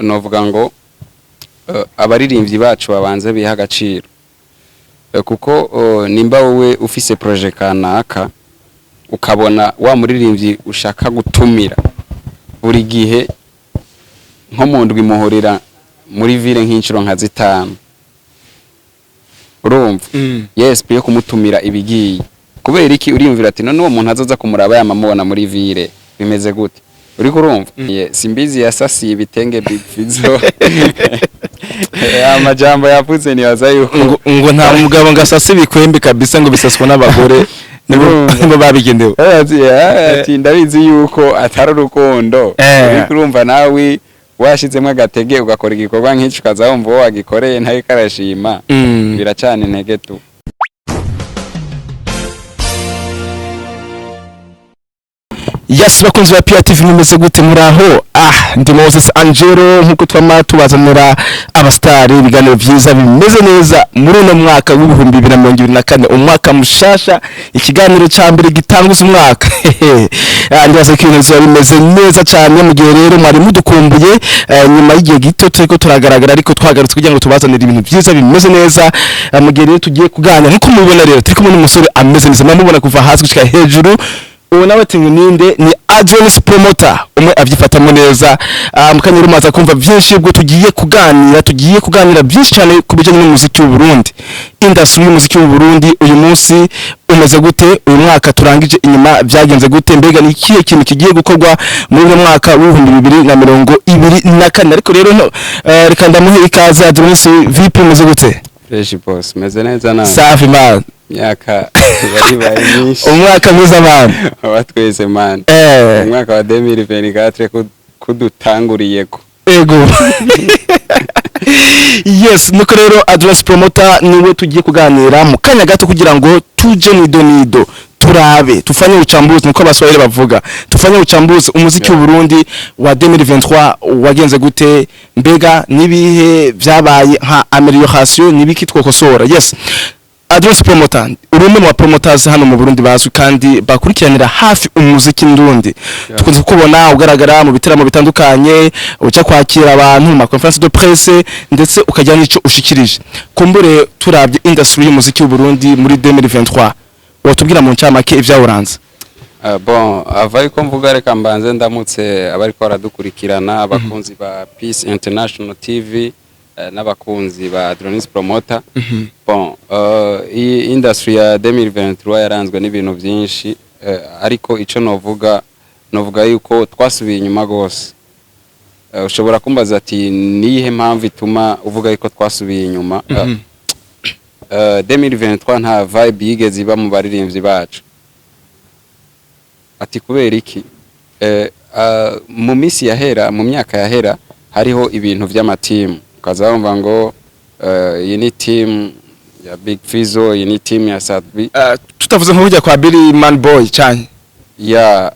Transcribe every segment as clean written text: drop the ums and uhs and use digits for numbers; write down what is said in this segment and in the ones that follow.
Novuga ngo abaririmbyi bacu babanze biha agaciro. Kuko nimba wowe ufise projet kanaka, ukabona wa muririmbyi ushaka gutumira buri gihe, nko mu ndwi muhurira muri ville nk'inshuro nka zitanu, urumva, yes, yo kumutumira ibigiye kubera iki? Uriyumvira ati: "None uwo muntu azoza kumuraba yamamubona muri ville, bimeze gute?" Uriko urumva? Simbizi yasasiye ibitenge Big Fizzo. Amajambo yavuze, nibaza yuko ngo nta mugabo ngo asase ibikwembe kabisa, ngo bisaswa n'abagore, nibo Urumva. nibo babigenewe. Ati ndabizi yuko atari urukundo. Uriko urumva, nawe washizemo agatege ugakora igikorwa nk'icyo, ukaza wumva uwo wagikoreye ntariko arashima, biracana intege tu. Yes, bakunzi ba PRTV, mumeze gute? Muraho? Ah, ndi Moses Angelo, nkuko twama tubazanira abastari, ibiganiro vyiza bimeze neza muri uno mwaka w'2024, umwaka mushasha, ikiganiro ca mbere gitanguza umwaka. Ah, ndibaza ko ibintu bizoba bimeze neza cyane. Mu gihe rero mwari mudukumbuye, nyuma y'igihe gito turiko turagaragara, ariko twagarutse kugira ngo tubazanire ibintu vyiza bimeze neza. Mu gihe rero tugiye kuganira, nkuko mubibona rero, turi kumwe n'umusore ameze neza, mwamubona kuva hasi gushika hejuru. Uwo nawe ati ngo ninde? Ni Adronis Promoter, umwe avyifatamo neza. Mukanya rumaze kumva byinshi, ubwo tugiye kuganira byinshi cyane ku bijyanye n'umuziki w'u Burundi. Industry y'umuziki w'u Burundi uyu munsi umeze gute? Uyu mwaka turangije inyuma byagenze gute? Mbega ni ikihe kintu kigiye gukorwa muri uyu mwaka w'2024? Ariko rero no, reka ndamuhe ikaze. Adronis VP, umeze gute? Fresh boss, meze neza nawe? Safi man. Imyaka yaribaye myinshi. Umwaka mwiza man. Aba twese man. Umwaka wa 2024 kudutanguriyeko. Ego, yes. Nuko rero Advance Promoter niwe tugiye kuganira mu kanya gato kugira ngo tuje nido nido, turabe, tufanye uchambuzi, niko abaswahili bavuga, tufanye uchambuzi umuziki w'u Burundi wa 2023 wagenze gute, mbega nibihe vyabaye nka amélioration, nibiki twokosora. Yes, Advance Promoter, uri umwe mu ba promoters hano mu Burundi bazwi kandi bakurikiranira hafi umuziki ndundi. Tukunze kukubona ugaragara mu bitaramo bitandukanye, uca kwakira abantu mu ma conférence de presse, ndetse ukajya n'ico ushikirije. Kumbure turabye industry y'umuziki w'u Burundi muri 2023, wotubwira mu ncamake ivyawuranze? Bon, ava yuko mvuga, reka mbanze ndamutse abariko baradukurikirana, abakunzi ba Peace International TV, n'abakunzi ba Adronis Promoter. Bon, iyi industry ya 2023 yaranzwe n'ibintu byinshi, ariko ico novuga yuko twasubiye inyuma gose. Ushobora kumbaza ati: "Niyihe mpamvu ituma uvuga yuko twasubiye inyuma?" 2023 nta vibe yigeze iba mu baririmbyi bacu. Ati: "Kubera iki?" Mu minsi yahera, mu myaka yahera, hariho ibintu vy'amatimu, ukaza wumva ngo iyi ni team ya Big Fizzo, iyi ni team ya Sat-B. Tutavuze nko kujya kwa Billy Man Boy cyane. Ya,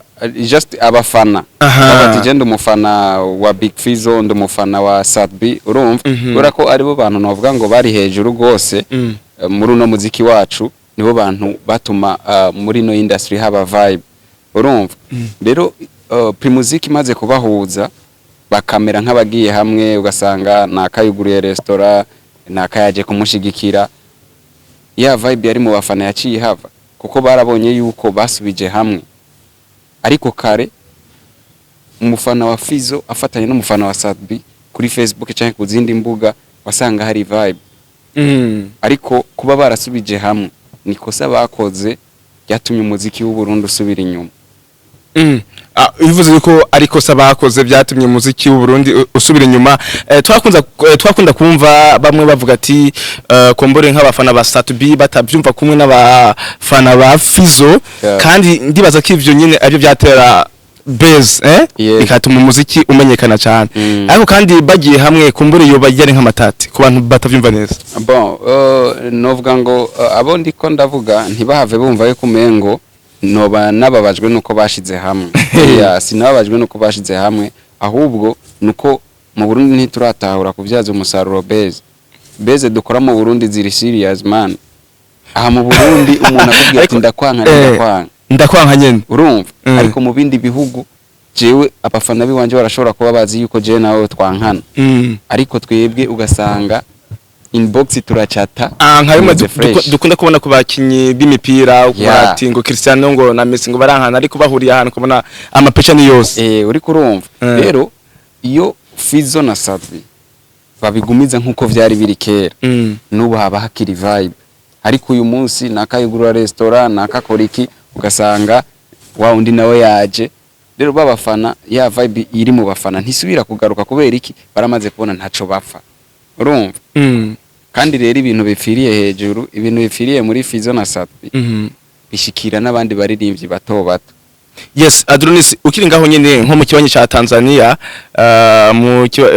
just abafana. Bati: "Je ndi umufana wa Big Fizzo, ndi umufana wa Sat-B." Urumva, kubera ko aribo bantu novuga ngo bari hejuru rwose muri uno muziki wacu, nibo bantu batuma muri ino industry haba vibe. Urumva rero, Primusic imaze kubahuza, bakamera nk'abagiye hamwe, ugasanga nakayuguriye restaurant, nakayaje kumushigikira, ya vibe yari mu bafana yaciye ihava, kuko barabonye yuko basubije hamwe. Ariko kare umufana wa Fizzo afatanye n'umufana wa Sat-B kuri Facebook cyangwa ku zindi mbuga, wasanga hari vibe. Ariko kuba barasubije hamwe ni kosa bakoze ryatumye umuziki w'u Burundi usubira inyuma. Ah, bivuze yuko ari kosa bakoze byatumye umuziki w'u Burundi usubira inyuma. Twakunda kumva bamwe bavuga ati kombore nk'abafana ba Sat-B batavyumva kumwe n'abafana ba Fizzo, kandi ndibaza ko ivyo nyine aribyo byatera base, bikatuma umuziki umenyekana cyane. Ariko kandi bagiye hamwe, kumbure yoba yari nk'amatati ku bantu batavyumva neza. Bon, novuga ngo abo ndiko ndavuga ntibahave bumva yuko umengo noba nababajwe nuko bashize hamwe. Ya, sinababajwe nuko bashize hamwe, ahubwo nuko mu Burundi ntituratahura kubyaza umusaruro base. Base dukora mu Burundi ziri serious man. Aha mu Burundi umuntu akubwira ati: "Ndakwanka", "ndakwanka." Ndakwanka nyene. Urumva? Mm. Ariko mu bindi bihugu Jewe abafana biwanje barashobora kuba bazi yuko jewe nawe twankana, ariko twebwe ugasanga inbox turachata. Ah, nka bimwe bimeze fresh. Dukunda kubona ku bakinyi b'imipira, ati ngo Cristiano ngo na Messi ngo barankana, ariko bahuriye ahantu kubona amapecha ni yose. Uriko urumva? Rero iyo Fizo na Sat-B babigumiza nkuko vyari biri kera, n'ubu haba hakiri vibe. Ariko uyu munsi nakayugurura restaurant, nakakora iki, ugasanga wa undi nawe yaje. Rero babafana, ya vibe iri mu bafana ntisubira kugaruka. Kubera iki? Baramaze kubona ntaco bapfa, urumva? Kandi rero ibintu bipfiriye hejuru, ibintu bipfiriye muri Fizo na Sat-B, bishikira n'abandi baririmbyi bato bato. Yes, Adronis, ukiri ngaho nyene, nko mu kibanyi ca Tanzania,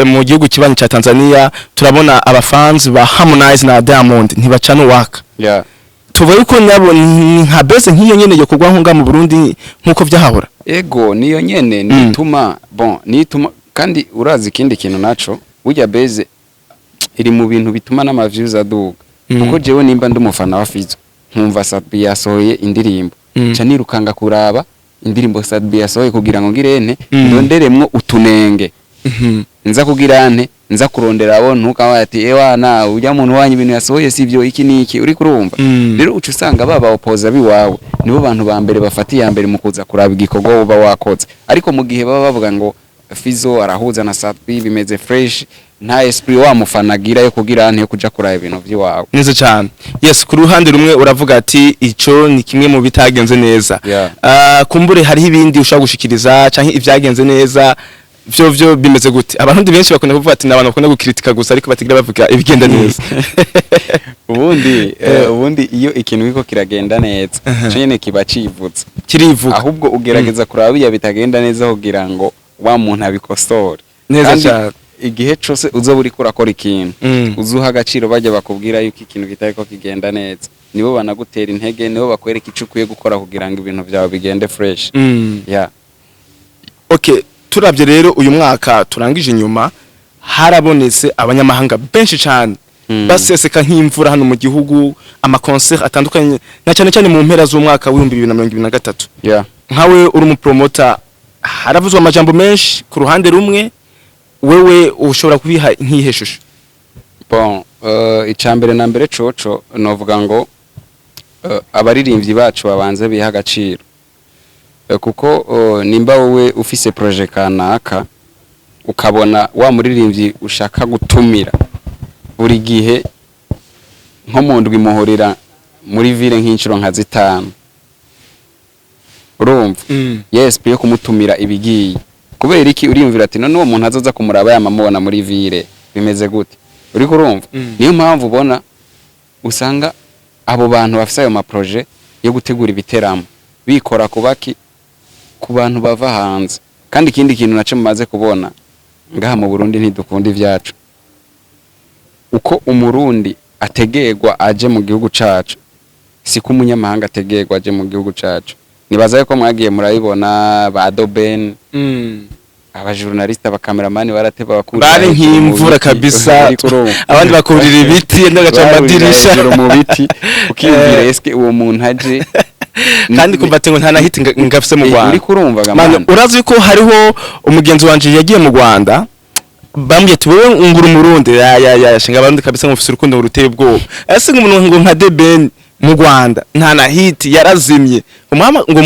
mu gihugu kibanyi ca Tanzania, turabona abafans ba Harmonize na Diamond ntibacana uwaka. Tuvuga yuko nabo ni nka bese nk'iyo nyene yo kugwa nko mu Burundi nkuko vyahahora. Ego, niyo nyene nituma, bon, nituma. Kandi urazi ikindi kintu naco, burya beze iri mu bintu bituma n'ama views aduga, kuko jewe nimba ndi umufana wa Fizo, nkumva Sat-B yasohoye indirimbo, nca nirukanga kuraba indirimbo Sat-B yasohoye kugira ngo ngirente ndonderemwo utunenge, nza kugira nte, nza kurondera abo ntukawa ati: "Ewana, ujya muntu wanyu ibintu yasohoye sivyo, iki niki." Uri kurumva? Rero uca usanga baba opoza biwawe nibo bantu ba mbere bafata iya mbere mu kuza kuraba igikorwa uba wakoze. Ariko mu gihe baba bavuga ngo Fizo arahuza na Sat-B, bimeze fresh, nta esprit wa mufana agira yo kugira nte, yo kuja kuraba ibintu vy'iwawe. Neza cyane. Yes, ku ruhande rumwe uravuga ati ico ni kimwe mu bitagenze neza. Kumbure hariho ibindi ushobora gushikiriza canke ivyagenze neza vyo bimeze gute? Abarundi benshi bakunda kuvuga ati n'abantu bakunda gukritika gusa, ariko batigira bavuga ibigenda neza. Ubundi iyo ikintu kiriko kiragenda neza, ico nyene kiba civutse. Kirivuga. Ahubwo ugerageza kuraba biya bitagenda neza kugira ngo wa muntu abikosore. Neza Kandi cyane. igihe cose uzoba uriko urakora ikintu, uzuha agaciro bajya bakubwira yuko ikintu kitariko kigenda neza. Nibo banagutera intege, nibo bakwereka ico ukwiye gukora kugira ngo ibintu vyawe bigende fresh. Yeah. Okay, turavye rero uyu mwaka turangije inyuma, harabonetse abanyamahanga benshi cyane baseseka nk'imvura hano mu gihugu, ama concert atandukanye, na cyane cyane mu mpera z'umwaka w'2023. Nkawe uri umupromota, haravuzwe amajambo menshi ku ruhande rumwe, wewe ushobora kubiha nk'ihe shusho? Bon, icambere na mbere coco novuga ngo abaririmbyi bacu babanze biha agaciro. Kuko nimba wowe ufise projet kanaka, ukabona wa muririmbyi ushaka gutumira buri gihe, nko mu ndwi muhurira muri ville nk'inshuro nka zitanu, urumva, yes, yo kumutumira ibigiye kubera iki? Uriyumvira ati: "None uwo muntu azoza kumuraba yamamubona muri ville, bimeze gute?" Uriko urumva? Niyo mpamvu ubona usanga abo bantu bafise ayo ma projet yo gutegura ibiteramo bikora kubaki ku bantu bava hanze. Kandi ikindi kintu naco mumaze kubona ngaha mu Burundi, ntidukunda ivyacu. Uko Umurundi ategerwa aje mu gihugu cacu, siko umunyamahanga ategerwa aje mu gihugu cacu. Nibaza yuko mwagiye murabibona ba Doben, abajournaliste, abakameramani barateba bakurira Bari hejuru mu nk'imvura biti. kabisa. Uriko urumva? Abandi bakurira ibiti, abandi bagaca mu Barurira madirisha. hejuru mu biti, ukiyumvira: eske uwo muntu aje Kandi kumva ati ngo nta nahiti ngafise mu Rwanda. Uriko urumva ga? Man, Man. urazi ko hariho umugenzi wanje yagiye mu Rwanda, bambwiye ati: "Wowe ngura Umurundi ya ya ya shinga Abarundi kabisa ngufise urukundo ruteye ubwoba." Ese ngo umuntu ngo nka The Ben mu Rwanda nta na hit, yarazimye, ngo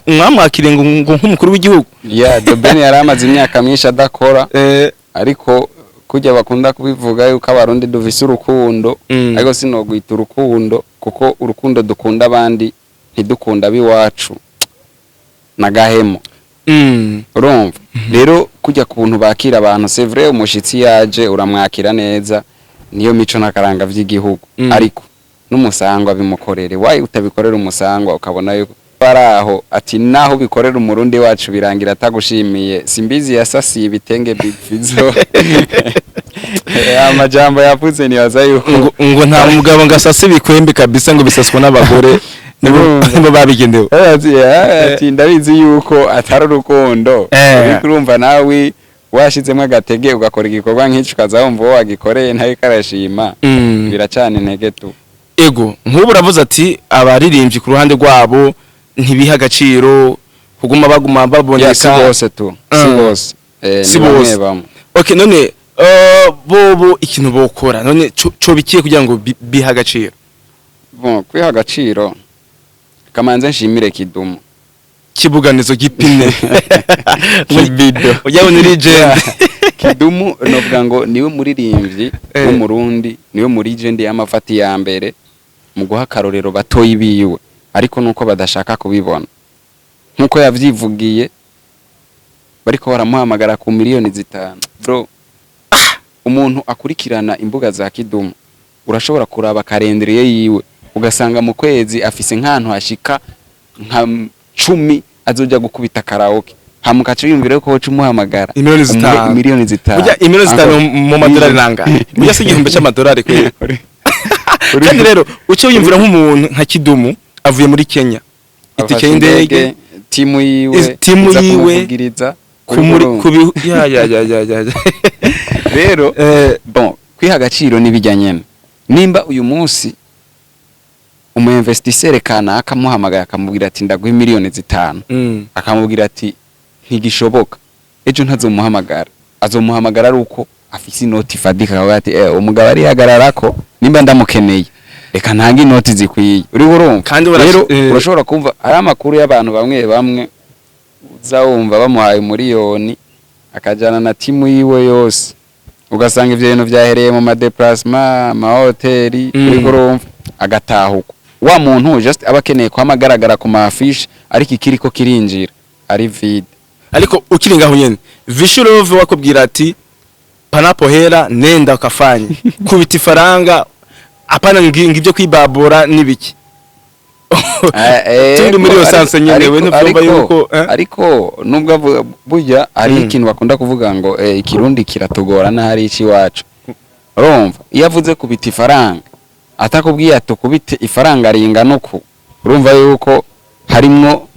mwamwakire ngo nk'umukuru w'igihugu. Yeah, The Ben yari amaze imyaka myinshi adakora, ariko kujya bakunda kubivuga yuko Abarundi dufise urukundo, ariko sinogwita urukundo, kuko urukundo dukunda abandi ntidukunda abiwacu nagahemo. Urumva rero, kujya ku buntu bakira abantu, c'est vrai, umushitsi yaje uramwakira neza, niyo mico n'akaranga vy'igihugu. Ariko n'umusangwa bimukorere. Wayi utabikorera umusangwa, ukabona yuko bari aho ati naho bikorera Umurundi wacu birangira atagushimiye. Simbizi yasasiye ibitenge Big Fizzo. Amajambo yavuze, nibaza yuko Ngo nta mugabo ngo asase ibikwembe kabisa, ngo bisaswa n'abagore, nibo babigenewe. Ati ndabizi yuko atari urukundo. Uriko urumva, nawe washizemo agatege ugakora igikorwa nk'icyo, ukaza wumva uwo wagikoreye ntayo karashima, biracana intege tu. Ego, nk'ubu uravuze ati abaririmbyi ku ruhande rwabo ntibiha agaciro. Kuguma baguma Ya, si baboneka. bose tu, si bose. Si ni bamwe bose. bamwe. Okay, none bobo ikintu bokora none co bikiye kugira ngo bihe agaciro? Bon, kwiha agaciro, kamanze nshimire Kidumu. Kibuganizo gipine. Kibido. Ujya ni legend. Kidumu novuga ngo niwe muririmbyi w'Umurundi, niwe muri legend y'amafati ya mbere mu guha akarorero batoyi biwe, ariko nuko badashaka kubibona. Nkuko yavyivugiye, bariko baramuhamagara ku miliyoni 5, bro. Umuntu akurikirana imbuga za Kidumu, urashobora kuraba calendrier yiwe, ugasanga mu kwezi afise nk'ahantu hashika nka 10 azoja gukubita karaoke, hama ukaca wiyumvira yuko woca umuhamagara Imiliyoni umuhe 5. imiliyoni 5. Burya imiliyoni 5 mu madolari nangahe? Burya si igihumbi c'amadolari kweli? Kandi rero uce wiyumvira nk'umuntu nka Kidumu avuye muri Kenya, itike y'indege, timu yiwe, timu iza yiwe, kumuvugiriza. Kumuri Urumva? kubi ya ya ya ya ya ya. Rero bon, kwiha agaciro n'ibijya nyene. Nimba uyu munsi umu investisseur kanaka amuhamagaye akamubwira ati: "Ndaguha miliyoni 5," akamubwira ati: "Ntigishoboka," ejo ntazomuhamagara. Azomuhamagara ari uko afise inoti ifadika, akavuga ati: "Umugabo arihagararako, nimba ndamukeneye reka ntange inoti zikwiye." Uri urumva? Kandi rero urashobora kumva ari amakuru y'abantu bamwe bamwe, uza wumva bamuhaye umuriyoni akajana na timu yiwe yose, ugasanga ivyo bintu vyahereye mu ma déplacement, amahoteli. Uriko urumva? Agatahuka wa muntu just aba akeneye kwama agaragara ku ma affiche, ariko ikiriko kirinjira ari vide. Ariko ukiri ngaho nyene, Vichou Love wakubwira ati: "Panapo hela nenda ukafanye, kubita ifaranga, apana ngibyo kwibabura n'ibiki." Turi muri iyo sanse nyene, we ntuvyumva yuko eh? Ariko nubwo burya hari ikintu bakunda kuvuga ngo ikirundi kiratugora n'ahari iwacu. Urumva iyo avuze kubita ifaranga, atakubwiye ati ukubite ifaranga ringana uku, urumva yuko harimwo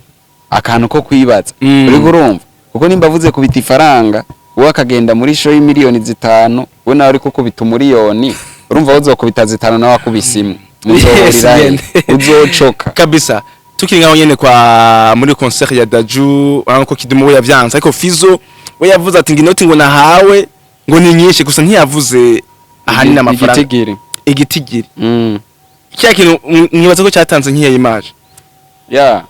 akantu ko kwibaza. Uriko urumva? Kuko nimba avuze kubita ifaranga, wowe akagenda muri show y'imiliyoni 5, we nawe ariko kubita umuriyoni, urumva wowe uzokubita 5 nawe akubise imwe, muzohurira he? Nyene. Uzocoka. Kabisa. Tukiri ngaho nyene kwa muri concert ya Dadju, urabona ko Kidumu we yavyanse, ariko Fizo we yavuze ati ngo inoti ngo nahawe ngo ni nyinshi, gusa ntiyavuze ahanini amafaranga. Igitigiri. Igitigiri. Kya kintu mwibaza ko cyatanze nk'iyo image? Ya,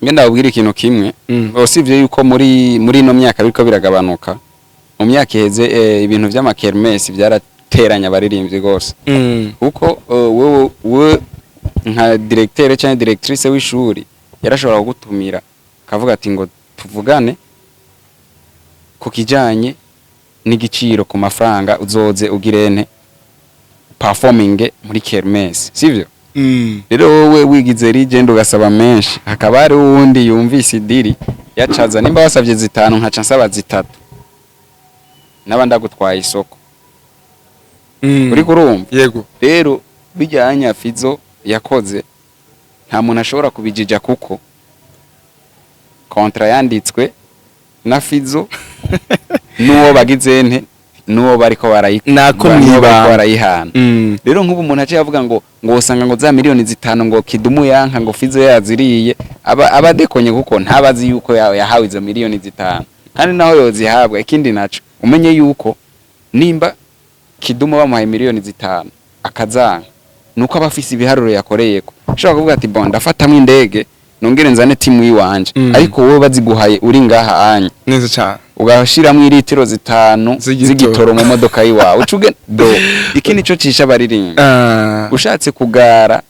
nge ndababwira ikintu kimwe. Usibye yuko muri ino myaka biriko biragabanuka, mu myaka iheze ibintu vy'ama kermesse byarateranya abaririmbyi rwose, kuko wewe we nka directeur cyangwa directrice w'ishuri yarashobora kugutumira akavuga ati ngo tuvugane ku kijanye n'igiciro ku mafaranga uzoze ugirene performing muri kermesse, sivyo? Rero wowe wigize legend ugasaba menshi, hakaba hari uwundi yumvise idiri yacaza: nimba wasabye 5 nkaca nsaba 3, naba ndagutwaye isoko. Uriko urumva? Yego. Rero bijyanye Fizo yakoze, nta muntu ashobora kubijija, kuko contrat yanditswe na Fizo n'uwo bagize nte, n'uwo bariko Nako n'uwo bariko mwibanga. barayihana. Rero nk'ubu umuntu aciye avuga ngo usanga ngo za miliyoni 5 ngo Kidumu yanka ngo Fizo yaziriye, aba adekonye, kuko ntabazi yuko yahawe izo miliyoni 5, kandi naho yozihabwa. Ikindi naco, umenye yuko nimba Kidumu bamuhaye miliyoni 5 akazanga, nuko aba afise ibiharuro yakoreyeko. Ushobora kuvuga ati: "Bon, ndafatamwo indege nongere nzane timu yiwanje." Ariko wowe baziguhaye uri ngaha anya, Neza cyane. ugashiramwo iritiro 5 z'igitoro. Z'igitoro mu modoka yiwawe, ucuge do iki nico cisha abaririmba. Ushatse kugara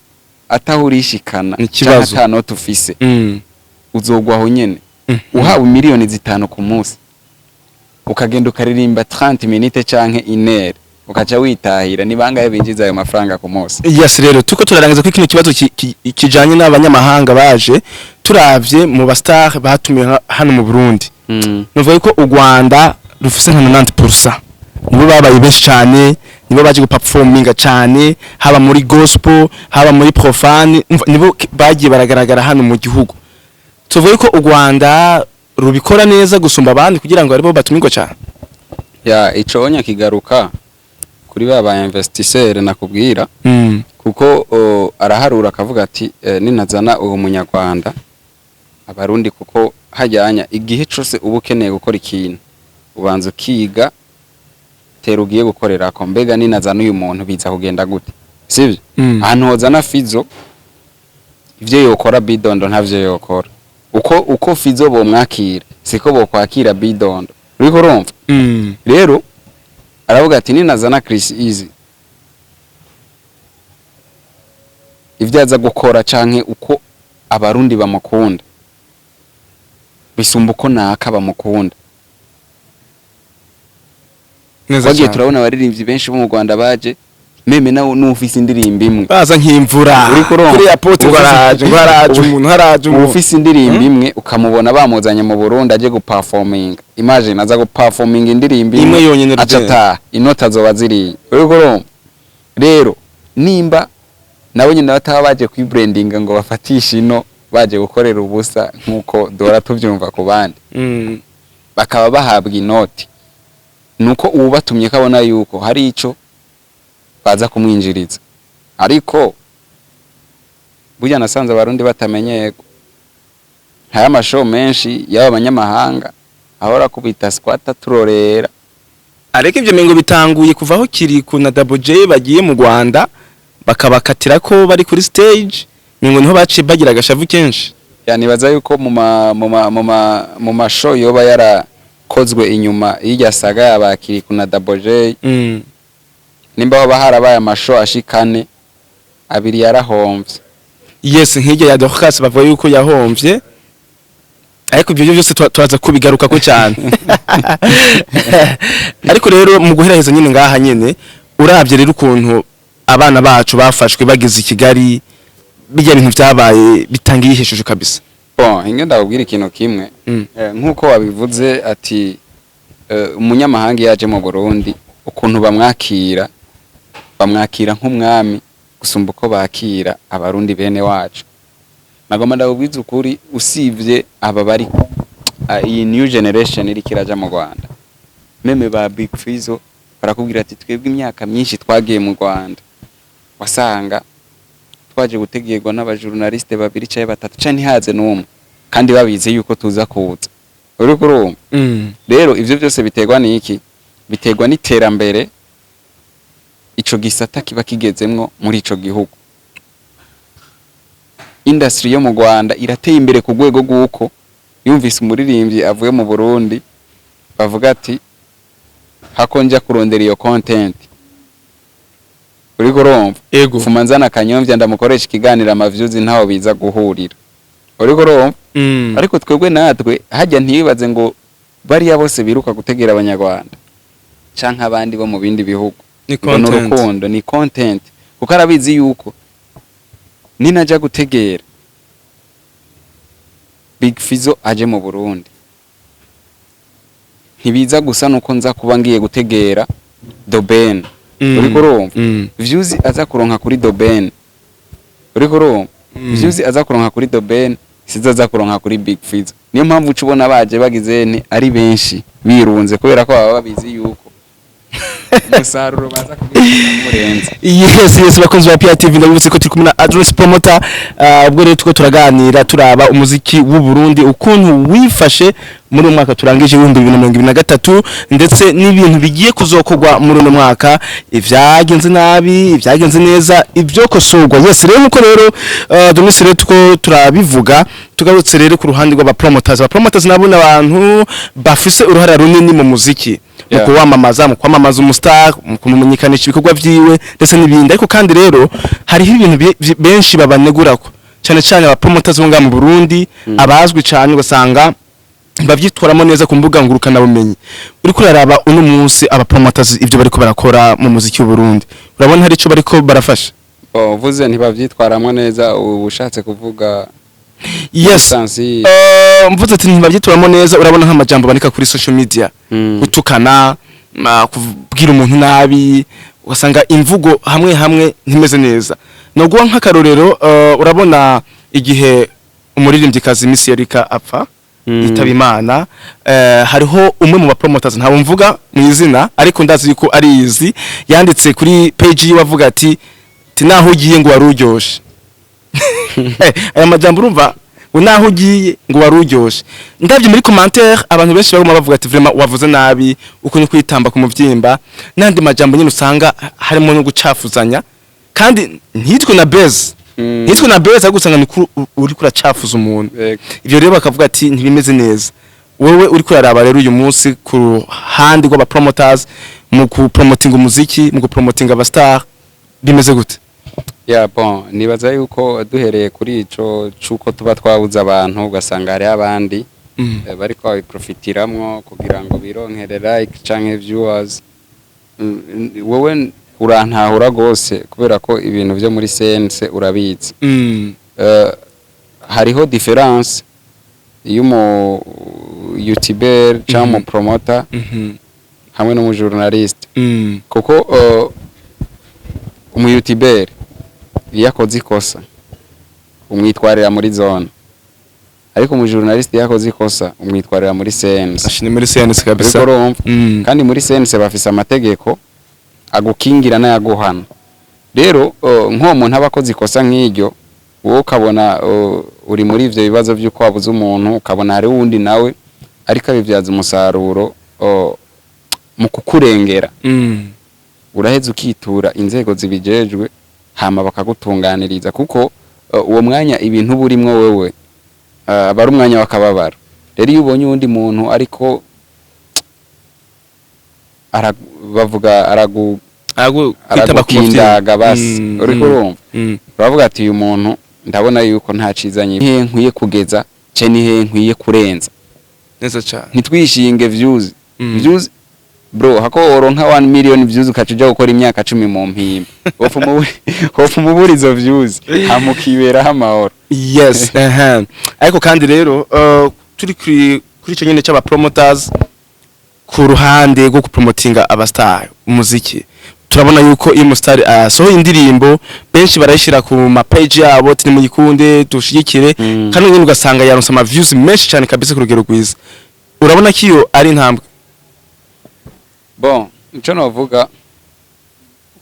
ataho urishikana Ni ikibazo. canke ata noti ufise, uzogwaho nyene. Uhawe miliyoni 5 ku munsi, ukagenda ukaririmba 30 minutes canke inere, ukaca witahira, ni bangahe binjiza ayo mafaranga ku munsi? Yes, rero tuko turarangiza kuri kino kibazo kijanye n'abanyamahanga baje. Turavye mu ba star batumiwe hano mu Burundi, nuvuga ko u Rwanda rufise nka 90%, nibo babaye benshi cyane, nibo baje guperforminga cyane, haba muri gospel, haba muri profane. Umva, nibo bagiye baragaragara hano mu gihugu. Tuvuge ko u Rwanda rubikora neza gusumba abandi kugira ngo aribo batumirwa cyane? Ya, ico onya kigaruka kuri ba investisseur nakubwira, kuko araharura akavuga ati ninazana uwo munyarwanda Abarundi, kuko hajyanya igihe cose uba ukeneye gukora ikintu, ubanza ukiga tera ugiye gukorerako: mbega ninazana uyu muntu biza kugenda gute? Sivyo? Ahantu hozana Fizo, ivyo yokora Bidondo ntavyo yokora. Uko Fizo bomwakira siko bokwakira Bidondo, uriko urumva? Rero aravuga ati ninazana Chris Easy, ivyo aza gukora canke uko Abarundi bamukunda bisumba uko naka bamukunda. Neza Twagiye cyane. turabona abaririmbyi benshi bo mu Rwanda baje, même nawe n'ufise indirimbo imwe. Baza nk'imvura. Uriko urumva? Kuri airport ngo haraje, ngo haraje umuntu, haraje umuntu. Ufise indirimbo imwe, ukamubona bamuzanye mu Burundi aje guperforminga. Imagine aza guperforminga indirimbo imwe yonyene. Aca Rugendo. ataha, inota azoba ziriye, uriko urumva? Rero nimba nabo nyine bataba baje kwibrandinga ngo bafatishe ino, baje gukorera ubusa nk'uko duhora tuvyumva ku bandi, bakaba bahabwa inoti, nuko uwubatumye ko abona yuko hari ico baza kumwinjiriza. Ariko burya nasanze Abarundi batamenyerwa haya amashow menshi y'aba banyamahanga ahora kubita squatter turorera. Ariko ibyo mengo bitanguye kuva aho Kiriku na Double J bagiye mu Rwanda, bakabakatira ko bari kuri stage, mengo niho baciye bagira agashavu kenshi. Yanibaza yuko mu mashow yoba yarakozwe inyuma y'irya saga y'aba Kiriku na Double J, nimba hoba harabaye amashow ashikane abiri yarahomvye. Yes, nk'irya ya Dorcas bavuga yuko yahomvye, ariko ibyo byose turaza kubigarukako cyane. Ariko rero mu guheraheza nyine ngaha nyine, urabye rero ukuntu abana bacu bafashwe bageze i Kigali, bijya bintu byabaye bitanga iyihe shusho kabisa? Bon, inge ndakubwira ikintu kimwe. Nk'uko wabivuze ati umunyamahanga iyo aje mu Burundi, ukuntu bamwakira, bamwakira nk'umwami gusumba uko bakira Abarundi bene wacu. Nagomba ndakubwiza ukuri, usibye aba bari iyi new generation iriko iraja mu Rwanda, même ba Big Fizzo barakubwira ati twebwe imyaka myinshi twagiye mu Rwanda, wasanga twaje gutegerwa n'abajournaliste babiri canke batatu, canke ntihaze n'umwe, kandi babizi yuko tuza kuza, uriko urumva? Rero ivyo byose biterwa n'iki? Biterwa n'iterambere ico gisata kiba kigezemwo muri ico gihugu. Industry yo mu Rwanda irateye imbere ku rwego rw'uko yumvise umuririmbyi avuye mu Burundi, bavuga ati hako nja kurondera iyo content, uriko urumva? Ego. Fuma nzana Kanyomvya ndamukoresha ikiganiro, amavyuzi ntaho biza guhurira, uriko urumva? Ariko twebwe natwe hajya ntibibaze ngo bariya bose biruka gutegera Abanyarwanda canke abandi bo mu bindi bihugu ni ngo ni content. Urukundo ni content, kuko arabizi yuko ninaja gutegera Big Fizzo aje mu Burundi, ntibiza gusa nuko nza kuba ngiye gutegera The Ben. Uriko urumva? Views aza kuronka kuri The Ben, uriko urumva? Views aza kuronka kuri The Ben sizo aza kuronka kuri Big Fizzo. Niyo mpamvu uca ubona baje bagize nti ari benshi birunze, kubera ko baba babizi yuko umusaruro baza kubikora murenze. Yes, bakunzi ba PRTV, ndabibutse ko turi kumwe na Address Promoter. Ubwo rero tuko turaganira, turaba umuziki w'u Burundi ukuntu wifashe muri uyu mwaka turangije 2023, ndetse n'ibintu bigiye kuzokorwa muri uno mwaka, ivyagenze nabi, ivyagenze neza, ibyo kosorwa. Yes, rero nkuko rero Domis rero tuko turabivuga, tugarutse rero ku ruhande rw'aba promoters. Aba promoters nabo n'abantu bafise uruhara runini mu muziki, mu kuwamamaza, mu kwamamaza umustar, mu kumumenyekanisha ibikorwa vyiwe ndetse n'ibindi. Ariko kandi rero hariho ibintu benshi babanegurako cyane cyane aba promoters bo ngaha mu Burundi, abazwi cyane, ugasanga bavyitwaramo neza ku mbuga ngurukana bumenyi. Uriko uraraba uno munsi aba promoters ivyo bariko barakora mu muziki w'u Burundi, urabona hari ico bariko barafasha? Uvuze ntibavyitwaramwo neza, uba ushatse kuvuga Yes. Sansi? Mvuze ati ntibavyitwaramo neza, urabona nk'amajambo bandika kuri social media, gutukana, kubwira umuntu nabi, ugasanga imvugo hamwe hamwe ntimeze neza. Noguha nk'akarorero, urabona igihe umuririmbyikazi Miss Erika apfa, yitaba Imana, hariho umwe mu bapromoters, ntabwo mvuga mu izina ariko ndazi yuko arizi, yanditse kuri page yiwe avuga ati naho ugiye ngo wari uryoshe. Aya majambo urumva Ngo naho ugiye ngo wari uryoshe. Ndavye muri commentaire, abantu benshi baguma bavuga ati: "Vraiment wavuze nabi, uko ni kwitamba ku muvyimba," n'andi majambo nyine usanga harimo no gucafuzanya, kandi ntitwe na buzz, ntitwe na buzz, ahubwo usanga ni uri kuracafuza umuntu. Ivyo rero bakavuga ati ntibimeze neza. Wewe uri kuraraba rero uyu munsi ku ruhande rw'aba promoters, mu kupromotinga umuziki, mu kupromotinga aba star, bimeze gute? Ya, bon, nibaza yuko duhereye kuri ico cuko tuba twabuze abantu, ugasanga hariho abandi bariko babiprofitiramwo kugira ngo bironkere like canke viewers. Wewe urantahura gose kubera ko ibintu vyo muri CNC urabizi. Hariho différence y'umu youtuber cyangwa umu promoter hamwe n'umu journaliste, kuko umu youtuber iyo akoze ikosa umwitwarira muri zone, ariko umu journaliste iyo akoze ikosa umwitwarira muri CNC. Ashini muri CNC kabisa. Uriko urumva? Mm. Kandi muri CNC bafise amategeko agukingira n'ayaguhana. Rero nk'uwo muntu aba akoze ikosa nk'iryo, wowe ukabona uri muri ivyo bibazo vy'uko wabuze umuntu, ukabona hari wundi nawe ariko abibyaza umusaruro mu kukurengera, uraheza ukitura inzego zibijejwe, hama bakagutunganiriza, kuko uwo mwanya ibintu uba urimwo wewe aba ari umwanya w'akababaro. Rero iyo ubonye uwundi muntu ariko bavuga aragu Aragu kwitaba ku muvyeyi. Aragukindaga basi, uriko urumva, uravuga ati: "Uyu muntu ndabona yuko nta cizanye, hehe nkwiye kugeza ce, ni hehe nkwiye kurenza?" Neza cyane. Ntitwishinge views. Views, bro, hako woronka 1 million views ukaca uja gukora imyaka 10 mu mpimba, wopfa umubura izo views, hama ukiberaho amahoro. Yes, ariko kandi rero turi kuri ico nyene c'aba promoters, ku ruhande rwo kupromotinga aba star, umuziki, turabona yuko iyo umustar asohoye indirimbo, benshi barayishira ku ma page yabo ati: "Nimuyikunde, dushigikire." Kandi nyine ugasanga yaronse ama views menshi cyane kabisa ku rugero rwiza. Urabona ko iyo ari intambwe? Bon, ico novuga,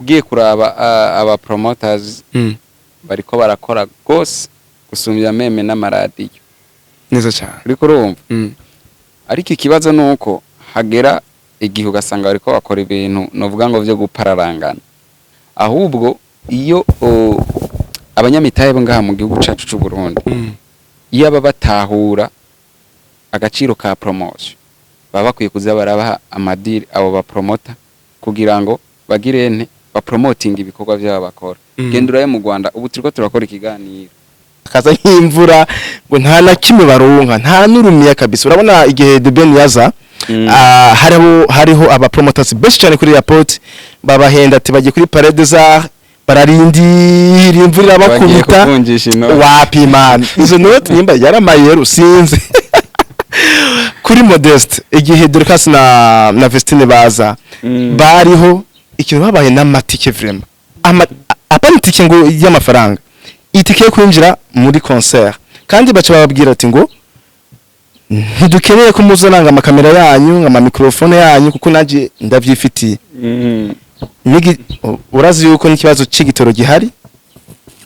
ugiye kuraba aba promoters bariko barakora gose gusumbya même n'amaradiyo. Neza cyane. Uriko urumva? Ariko ikibazo ni uko hagera igihe ugasanga bariko bakora ibintu novuga ngo vyo gupararangana. Ahubwo iyo abanyamitahe bo ngaha mu gihugu cacu c'u Burundi, iyo aba batahura agaciro ka promotion, baba bakwiye kuza barabaha amadiri abo bapromota kugira ngo bagire nte, bapromotinga ibikorwa vyabo bakora. Genda urabe mu Rwanda, ubu turiko turakora ikiganiro. Kaza nk'imvura, ngo nta na kimwe baronka, nta n'urumiya kabisa. Urabona igihe The Ben yaza, hariho aba promoters benshi cyane kuri airport babahenda ati bagiye kuri Palais des Arts, bararindira imvura Bagiye irabakubita. kuvunjisha inoti. Wapi man, izo noti nimba yaramayero sinzi. Kuri Modeste, igihe Dorcas na Vestine baza, bariho ikintu babaye n'amatike, vraiment apana itike ngo y'amafaranga, itike yo kwinjira muri concert. Kandi baca bababwira ati ngo ntidukeneye ko muzananga amakamera yanyu, ama microphone yanyu, kuko naje ndavyifitiye. Urazi yuko n'ikibazo c'igitoro gihari,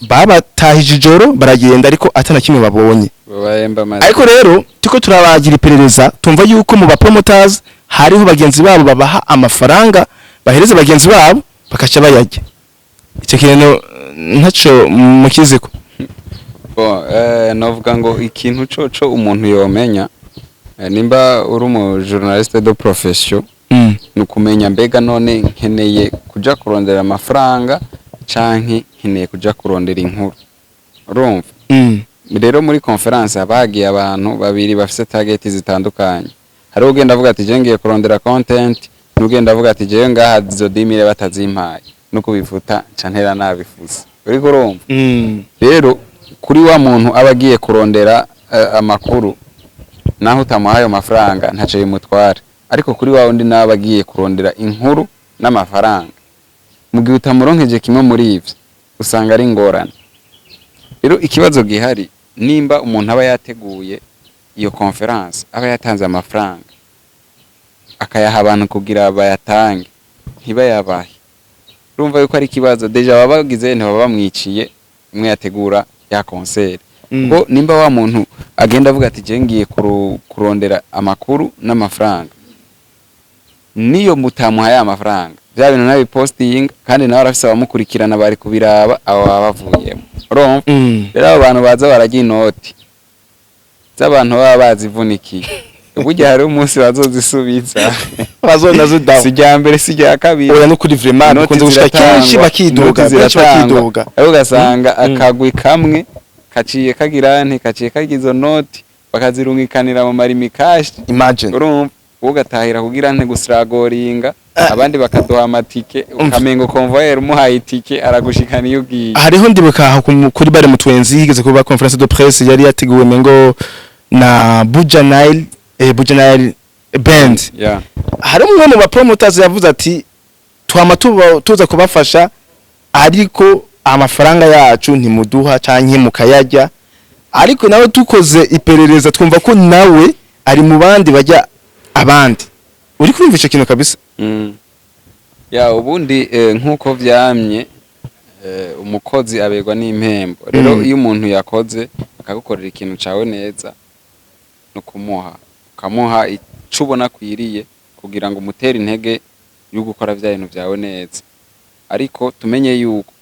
babatahije ijoro baragenda, ariko atana kimwe babonye. Babahemba amazi. Ariko rero tuko turabagira iperereza, tumva yuko mu ba promoters hariho bagenzi babo babaha amafaranga, bahereza bagenzi babo bakaca bayarya. Icyo kintu ntaco mukiziko? Bon, novuga ngo ikintu coco umuntu yomenya, nimba uri umu journaliste de profession, ni ukumenya mbega none nkeneye kuja kurondera amafaranga canke nkeneye kuja kurondera inkuru, urumva? Rero muri conference haba hagiye abantu babiri bafise target zitandukanye. Hariho ugenda avuga ati: "Je ngiye kurondera content," n'ugenda avuga ati: "Jewe ngaha izo 10 000 batazimpaye nuko bifuta nca ntera nabifuza." Uriko urumva? Rero kuri wa muntu aba agiye kurondera amakuru, naho utamuhaye ayo mafaranga ntaco bimutwara. Ariko kuri wa wundi nawe aba agiye kurondera inkuru n'amafaranga, mu gihe utamuronkeje kimwe muri ivyo usanga ari ingorane. Rero ikibazo gihari, nimba umuntu aba yateguye iyo conference, aba yatanze amafaranga, akayaha abantu kugira bayatange, ntibayabahe, urumva yuko ari ikibazo. Déjà baba bagize ntibaba bamwiciye umwe yategura ya concert. Kuko nimba wa muntu agenda avuga ati je ngiye kurondera amakuru n'amafaranga, niyo mutamuhaye amafaranga, bya bintu nabipostinga, kandi nawe arafise abamukurikirana bari kubiraba, abo baba bavuyemo, urumva? Rero abo bantu baza bararya inoti z'abantu baba bazivunikiye, burya hariho umunsi bazozisubiza. Bazona zidaho. Si irya mbere, si irya kabiri. Oya, no kuri vraiment Inoti bikunze gushika ziratangwa, kenshi bakidoga, inoti benshi ziratangwa. bakidoga. Ariko ugasanga akagwi kamwe kaciye kagira nti kaciye kagira izo noti, bakazirungikanira mu Lumicash. Imagine. Urumva, wowe ugatahira kugira nte gusiragoringa, abandi bakaduha amatike, ukamengo convoyeur umuhaye itike aragushikana iyo ugiye. Hariho, ndibuka aho kuri bare mutwenzi higeze kuba conférence de presse yari yateguwe mengo na Buja Nile, Buja Nile Band. Hari umwe mu ba promoters yavuze ati twama tuza kubafasha, ariko amafaranga yacu ntimuduha canke mukayarya. Ariko nawe tukoze iperereza twumva ko nawe ari mu bandi bajya abandi. Uri kumva ico kintu kabisa? Ya, ubundi nk'uko vyamye, umukozi aberwa n'impembo. Rero iyo umuntu yakoze akagukorera ikintu cawe neza, no kumuha, ukamuha ico ubona akwiriye kugira ngo umutere intege yo gukora vya bintu vyawe neza. Ariko tumenye yuko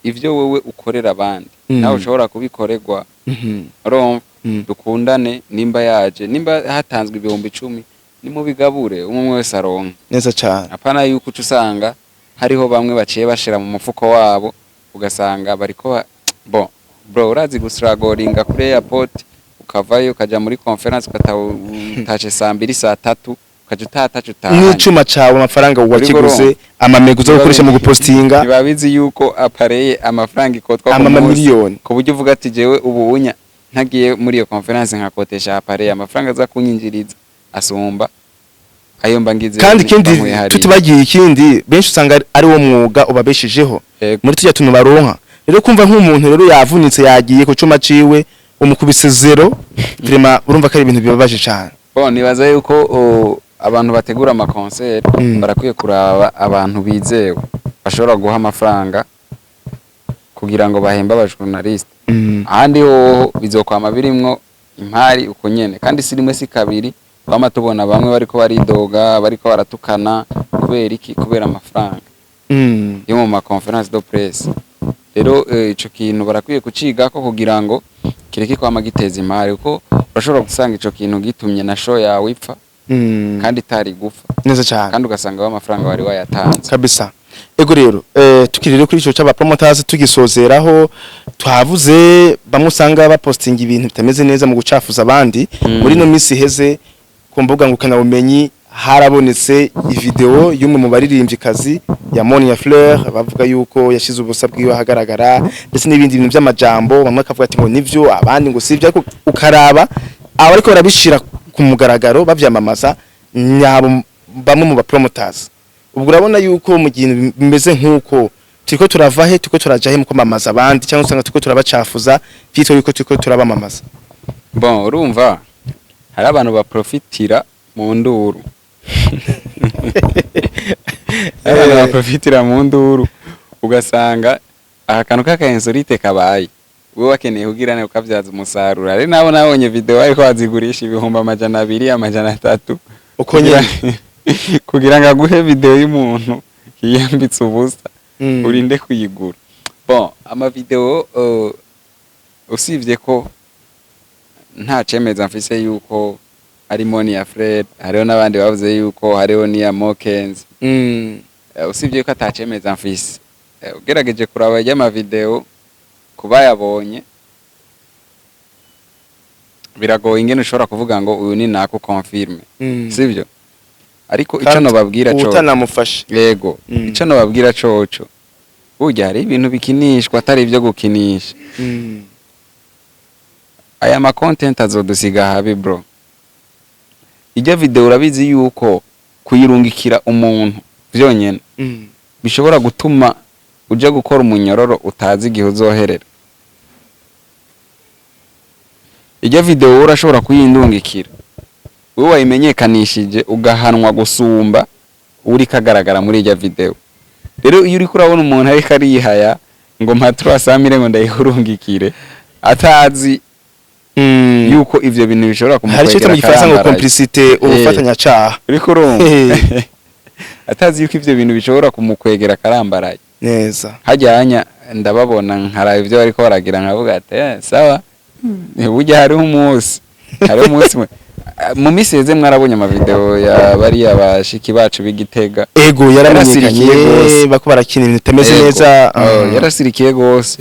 ivyo wewe ukorera abandi nawe ushobora kubikorerwa. Urumva? Dukundane. Nimba yaje, nimba hatanzwe 10,000, nimubigabure, umwe umwe wese aronke. Neza cane. Apana yuko uca usanga hariho bamwe baciye bashira mu mufuko wabo, ugasanga bariko bon bro, urazi gusiragoringa kuri airport, ukavayo ukaja muri conférence, ukataha utashe saa 2, saa 3, ukaja utaha ataco utahanye. N'icuma cawe, amafaranga wakiguze, amamega uza gukoresha mu gupostinga. Ntibabizi yuko appareil amafaranga ikotwa ku Ama munsi, miliyoni. ku buryo uvuga ati jewe ubu unya ntagiye muri iyo conférence nkakotesha appareil, amafaranga aza kunyinjiriza asumba ayo mba ngize Kandi ikindi banyweye hariya. Tutibagiye ikindi, benshi usanga ari wo mwuga ubabeshejeho muri tujya tuntu baronka. Rero kumva nk'umuntu rero yavunitse, yagiye ku cuma ciwe, umukubise zéro, vraiment urumva ko ari ibintu bibabaje cane. Bon, nibaza yuko abantu bategura ama concert barakwiye kuraba abantu bizewe bashobora guha amafaranga kugira ngo bahembe aba journaliste. Ahandi hoho bizokwama birimwo impari uko nyene, kandi si rimwe si kabiri twama tubona bamwe bariko baridoga, bariko baratukana. Kubera iki? Kubera amafaranga yo mu ma conférence de presse. Rero ico kintu barakwiye kucigako kugira ngo kireke kwama giteza imari, kuko urashobora gusanga ico kintu gitumye na show yawe ipfa kandi itari gupfa. Neza cane. Kandi ugasanga wa amafaranga wari wayatanze. Kabisa. Ego, rero tukiri rero kuri ico c'aba promoters, tugisozeraho, twavuze bamwe usanga bapostinga ibintu bitameze neza mu gucafuza abandi. Muri no minsi iheze ku mbuga ngukana bumenyi harabonetse ivideo y'umwe mu baririmvyikazi ya Monia Fleur, bavuga yuko yashize ubusa bwiwe ahagaragara, ndetse n'ibindi bintu by'amajambo, bamwe akavuga ati ngo nivyo, abandi ngo sivyo. Ariko ukaraba aba ariko barabishira ku mugaragaro bavyamamaza nyabo bamwe mu ba promoters. Ubwo urabona yuko mu gihe bimeze nk'uko, turiko turava he, turiko turaja he mu kwamamaza abandi, cyangwa usanga turiko turabacafuza vyitwa yuko turiko turabamamaza? Bon, urumva hari abantu baprofitira mu nduru, hari abantu baprofitira mu nduru, ugasanga aka kantu k'aka insolite kabaye, wowe wakeneye kugira ngo ukabyaza umusaruro. Hari nabo nabonye video ariko bazigurisha 200,000, 300. Uko nyene. Kugira ngo aguhe video y'umuntu yiyambitse ubusa, urinde kuyigura. Bon, amavideo, usibye ko nta cemeza mfise yuko ari Monia Fred, hariho n'abandi bavuze yuko hariho n'iya Mokens. Usibye ko atacemeza mfise, ugerageje kuraba ry'amavideo kubayabonye, biragoye ingene ushobora kuvuga ngo uyu ni nako confirme. Sibyo? Ariko ico Kandi nobabwira co utanamufashe. Yego. Ico nobabwira coco, burya hari ibintu bikinishwa atari ibyo gukinisha. Aya ma content azodusiga habi bro. Ijya video urabizi yuko kuyirungikira umuntu vyonyene bishobora gutuma uja gukora umunyororo utazi igihe uzoherera. Ijya video wowe urashobora kuyindungikira, wowe wayimenyekanishije ugahanwa gusumba uri kagaragara muri ijya video. Rero iyo uriko urabona umuntu ariko arihaya ngo mpa 300 mille ngo ndayihurungikire, atazi. Yuko ivyo bintu bishobora Hari icyo bita mu kumukwegera Gifaransa ngo akarambaraye. complicité, ubufatanyacaha. Uriko urumva, atazi yuko ivyo bintu bishobora kumukwegera akarambaraye. Hajyanya ndababona, nkaraba ibyo bariko baragira, nkavuga ati: "Eh, sawa, burya hariho umunsi mu minsi iheze mwarabonye amavideo ya bariya bashiki bacu b'Igitega. Ego, yaramenyekanye. Yarasirikiye gose. Bako barakina ibintu bitameze Ego. neza. Oh, yarasirikiye gose,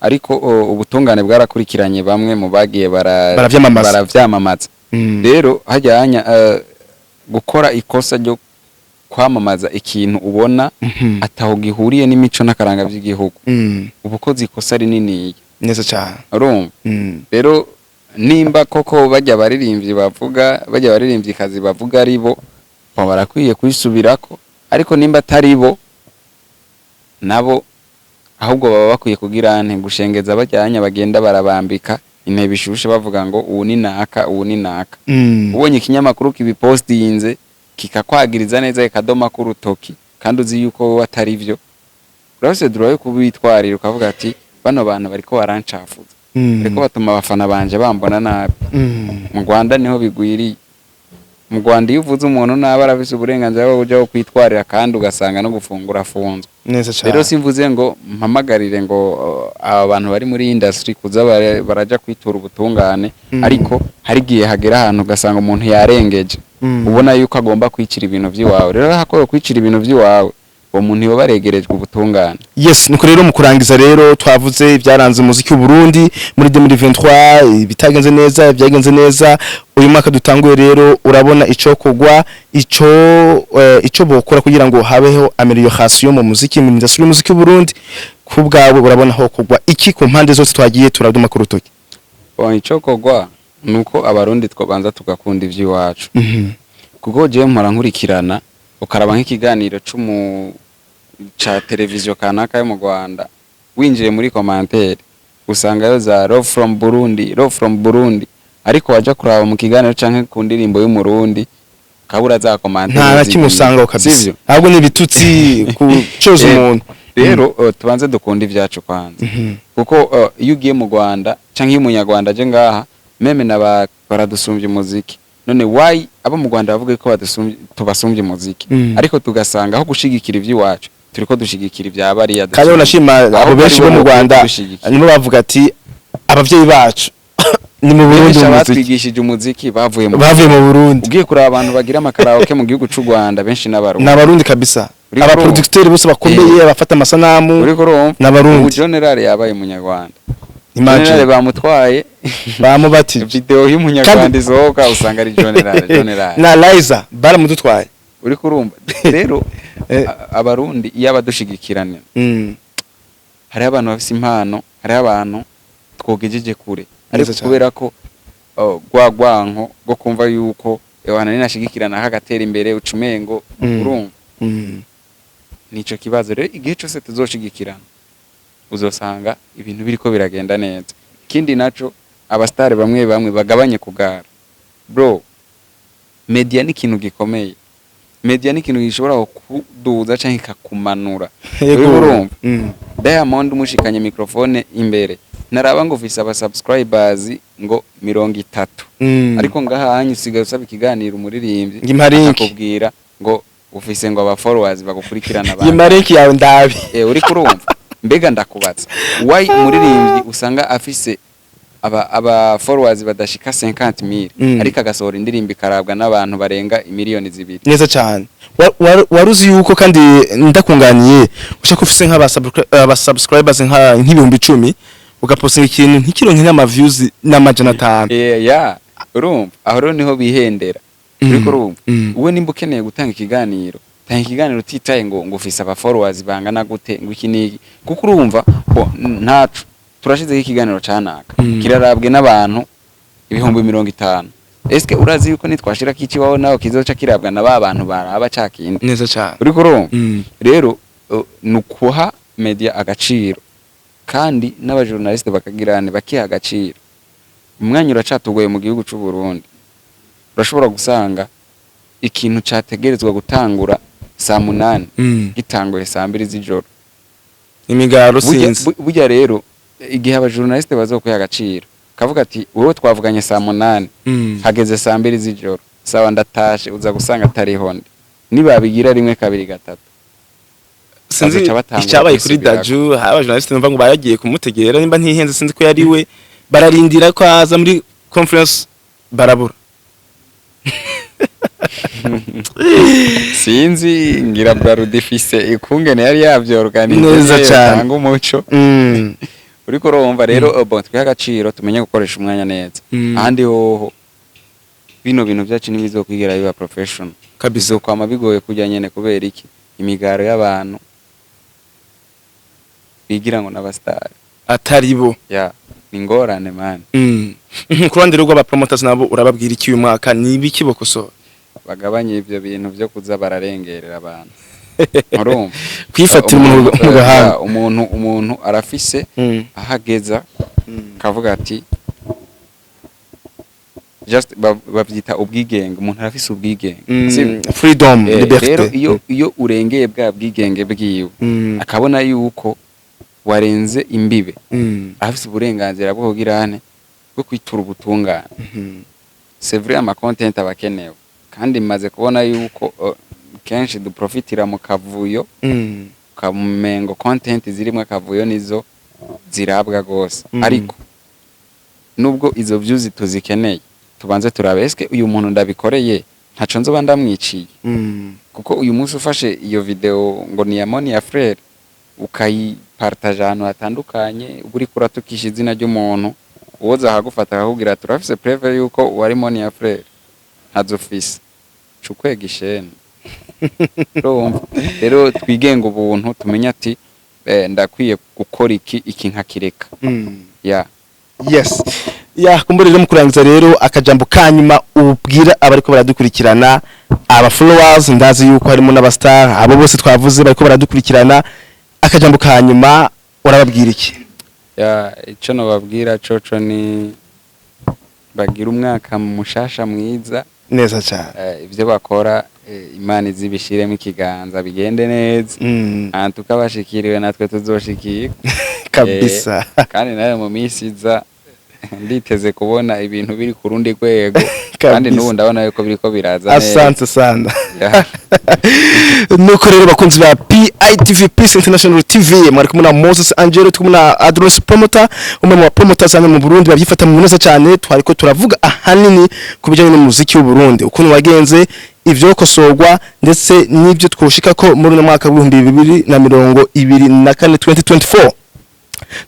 ariko ubutungane bwarakurikiranye bamwe mu bagiye Baravyamamaza. baravyamamaza. Rero hajyanya gukora ikosa ryo kwamamaza ikintu ubona ataho gihuriye n'imico n'akaranga by'igihugu, uba ukoze ikosa rininiya. Neza cyane. Urumva, rero nimba koko bajya baririmbyi bavuga, bajya baririmbyikazi bavuga ari bo, barakwiye kwisubirako, ariko nimba atari bo nabo, ahubwo baba bakwiye kugira nte, gushengeza bajyanye bagenda barabambika intebe ishushe, bavuga ngo ubu ni naka, ubu ni naka. Ubonye ikinyamakuru kibipostinze, kikakwagiriza neza, kikadoma k'urutoki, kandi uzi yuko wowe atari byo, urafise droit yo kubitwarira, ukavuga ati: "Bano bantu bariko barancafuza, bariko batuma abafana banje bambona nabi." Mu Rwanda niho bigwiriye. Mu Rwanda iyo uvuze umuntu nabi, arafise uburenganzira bwo kuja kwitwarira, kandi ugasanga no gufungura afunzwe. Neza cyane. Rero simvuze ngo mpamagarire ngo aba bantu bari muri industry kuza baraja kwitura ubutungane, ariko hari igihe hagera ahantu ugasanga umuntu yarengeje, ubona yuko agomba kwicira ibintu by'iwawe. Rero hakora kwicira ibintu by'iwawe, uwo muntu yoba aregerejwe ubutungane. Yes, nuko rero mu kurangiza rero, twavuze ibyaranze umuziki w'u Burundi muri 2023, ibitagenze neza, ibyagenze neza. Uyu mwaka dutanguye rero, urabona ico kugwa, ico bokora kugira ngo habeho amélioration mu muziki, mu industry y'umuziki w'u Burundi, ku bwawe urabona ho kugwa iki ku mpande zose twagiye turaduma ku rutoki? Bon, ico kogwa nuko Abarundi twobanza tugakunda ivy'iwacu, kuko jewe mpora nkurikirana, ukaraba nk'ikiganiro c'umu ca televiziyo kanaka yo mu Rwanda, winjiye muri commentaire usangayo za "love from Burundi, love from Burundi", ariko waja kuraba mu kiganiro canke ku ndirimbo y'Umurundi kabura za commentaire Nta na kimwe usangaho kabisa. Sivyo? Ahubwo ni ibitutsi kucoza umuntu. Rero tubanze dukunda ibyacu kwanza, kuko iyo ugiye mu Rwanda canke iyo Umunyarwanda aje ngaha, même na baradusumbya umuziki. None why abo mu Rwanda bavuga ko badusumbye, tubasumbye umuziki, ariko tugasanga aho gushigikira ivy'iwacu turiko dushigikira ibya bariya Kandi unashima dusumbya? abo Ahubwo benshi aribo bo mu bokwiye Rwanda kudushigikira. nibo bavuga ati abavyeyi bacu ni mu Burundi Benshi mu muziki. abatwigishije umuziki bavuye mu Bavuye mu Burundi. Ugiye kuraba abantu bagira amakaraoke mu gihugu c'u Rwanda, benshi n'Abarundi. Ni Abarundi kabisa. Uriko urumva? Abaproducteur bose bakomeye, abafata amasanamu Uriko urumva? n'Abarundi. Ubu General yabaye Umunyarwanda. Imagine. General bamutwaye. Bamubatije. Video y'Umunyarwanda isohoka usanga ari General, General. Na Liza baramudutwaye. Uriko urumva rero, Abarundi iyo abadushigikirana, hariho abantu bafise impano, hariho abantu twogejeje kure, ariko Neza cane. kubera ko rwa rwanko rwo kumva yuko ewana ninashigikirana kagatera imbere ucumengo, urumva, nico kibazo. Rero igihe cose tuzoshigikirana, uzosanga ibintu biriko biragenda neza. Ikindi naco, abastare bamwe bamwe bagabanye kugara. Bro, media ni ikintu gikomeye, media ni ikintu gishobora kuduza canke kikakumanura. Uriko urumva? Diamond umushikanye microphone imbere, naraba ngo ufise aba subscribers ngo 30, ariko ngaha hanyu usigaye usaba ikiganiro umuririmbyi, Ngo impa link. akakubwira ngo ufise ngo aba followers bagukurikirana. Impa link yawe ndabi. Eh, uriko urumva? Mbega ndakubaza, why umuririmbyi usanga afise aba followers badashika 50000, ariko agasohora indirimbo ikarabwa n'abantu barenga imiliyoni 2? Neza cyane. Waruzi yuko kandi ndakunganiye, ushaka ufise nk'aba aba subscribers nka nk'ibihumbi 10, ugapostinga ikintu ntikironke n'ama views n'500? Eh, ya, urumva aho rero niho bihendera. Uriko urumva? Uwe nimba ukeneye gutanga ikiganiro, tanga ikiganiro utitaye ngo ufise aba followers bangana gute, ngo iki n'iki, kuko urumva bo ntacu turashizeho ikiganiro canaka, kirarabwe n'abantu 50,000. Eske urazi yuko nitwashirako ikiwawe nawe kizoca kirabwa na ba bantu baraba ca kindi? Neza cyane. Uriko urumva? Rero ni ukuha media agaciro, kandi n'abajournaliste bakagirane bakiha agaciro. Umwanya uracatugoye mu gihugu c'u Burundi. Urashobora gusanga ikintu categerezwa gutangura saa 8 gitanguye saa 2 z'ijoro. Imigaro Burya sinzi. Burya rero igihe abajournaliste bazokwiha agaciro Kavuga ati: "Wowe twavuganye saa 8, hageze saa 2 z'ijoro, sawa, ndatashe." Uza gusanga atariho. Ndi nibabigira rimwe, kabiri, gatatu, Sinzi bazoca batangura icyabaye kuri kwisubirako. Daju, hari abajournaliste numva ngo bayagiye kumutegera, nimba ntihenze, sinzi ko yari we, bararindira ko aza muri conference, barabura. Sinzi, ngira Brarudi ifise ikungene yari yavyorganije. Neza cane. Tanga umuco. Uriko urumva rero, bon, twihe agaciro, tumenye gukoresha umwanya neza. Ahandi hoho bino bintu byacu ntibizokwigera biba professional. Bizokwama bigoye kujya nyene. Kubera iki? Imigaro y'abantu bigira ngo n'abastari atari bo. Ya, ni ingorane, man. Ku ruhande rw'aba promoters nabo, urababwira iki uyu mwaka? Ni ibiki bokosora? Bagabanye ivyo bintu vyo kuza bararengerera abantu, urumva? Kwifatira umuntu mu gahanga. Umuntu arafise aho ageza kavuga ati just bavyita ubwigenge. Umuntu arafise ubwigenge, sibyo? Freedom, liberté. Rero iyo urengeye bwa bwigenge bwiwe, akabona yuko warenze imbibe, afise uburenganzira bwo kugira ane, bwo kwitura ubutungane. C'est vrai, ama content aba akenewe, kandi maze kubona yuko kenshi duprofitira mu kavuyo, kamengo content zirimo akavuyo nizo zirabwa gose. Ariko nubwo izo views tuzikeneye, tubanze turabe: eske uyu muntu ndabikoreye ntaco nzoba ndamwiciye? Kuko uyu munsi ufashe iyo video ngo ni ya Monia Frere, ukayipartaja ahantu hatandukanye, uba uriko uratukisha izina ry'umuntu. Uwoza akagufata akakubwira: "Turafise preuve yuko wari Monia Frere." Ntazufise, cukwega ishene. Urumva rero, twigenga ubuntu, tumenye ati ndakwiye gukora iki, iki nkakireka. Ya. Yes, ya, kumbura rero mu kurangiza rero, akajambo kanyuma ubwira abariko baradukurikirana, aba followers, ndazi yuko harimo n'abastar, abo bose twavuze bariko baradukurikirana, akajambo kanyuma urababwira iki? Ya, ico nobabwira coco ni bagira umwaka mushasha mwiza. Neza cyane. Ivyo bakora, Imana izibishiremo ikiganza, bigende neza. Ahantu tukabashikiriwe natwe tuzoshikirwa. Kabisa. Kandi nawe mu minsi iza nditeze kubona ibintu biri ku rundi rwego, kandi Kabisa. n'ubu ndabona yuko biriko biraza neza. Asante sana. Ya. Nuko rero, bakunzi ba PITV, Peace International TV, mwari kumwe na Moses Angelo, turi kumwe na Adros Promoter, umwe mu promoters hano mu Burundi babyifata mu neza cyane. Twariko turavuga ahanini ku bijyanye n'umuziki w'u Burundi, ukuntu wagenze, ivyo kosorwa, ndetse n'ibyo twoshika ko muri uno mwaka w'2024, 2024.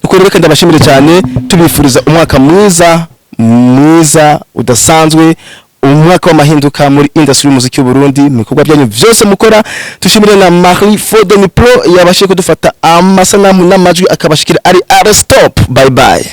Nuko rero, kandi ndabashimire cyane, tubifuriza umwaka mwiza mwiza udasanzwe, umwaka w'amahinduka muri industry y'umuziki w'u Burundi, mu bikorwa byanyu byose mukora. Tushimire na Marie Foden Pro yabashije kudufata amasanamu n'amajwi akabashikira ari stop. Bye bye.